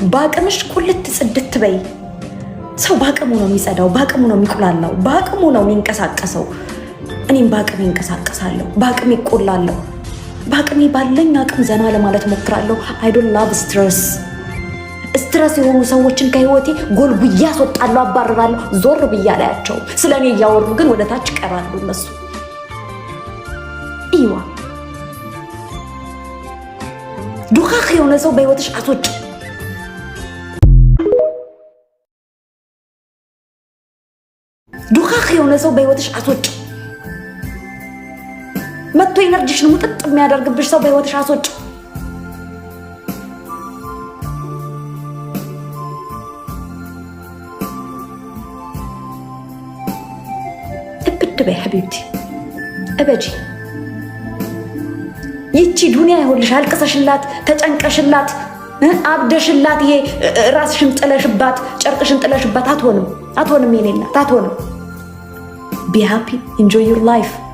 በአቅምሽ ቁልት ጽድት በይ። ሰው በአቅሙ ነው የሚጸዳው፣ በአቅሙ ነው የሚቁላላው፣ በአቅሙ ነው የሚንቀሳቀሰው። እኔም በአቅሜ እንቀሳቀሳለሁ፣ በአቅሜ እቆላለሁ፣ በአቅሜ ባለኝ አቅም ዘና ለማለት ሞክራለሁ። I don't love stress። Stress የሆኑ ሰዎችን ከህይወቴ ጎልጉያ አስወጣለሁ፣ አባርራለሁ። ዞር ብዬ አላያቸውም። ስለ እኔ እያወሩ ግን ወደ ታች ይቀራሉ እነሱ። እይዋ ዱካክ የሆነ ሰው በህይወትሽ አስወጭ። ዱካክ የሆነ ሰው በህይወትሽ አስወጭ። መጥቶ energy ሽን ሙጥጥ የሚያደርግብሽ ሰው በህይወትሽ አስወጭ። እብድ በይ حبيبتي እበጂ። ይቺ ዱንያ ይሆንልሽ አልቅሰሽላት፣ ተጨንቀሽላት፣ አብደሽላት፣ ይሄ ራስሽን ጥለሽባት፣ ጨርቅሽን ጥለሽባት አትሆንም፣ አትሆንም፣ የኔ እናት አትሆንም። Be happy, enjoy your life.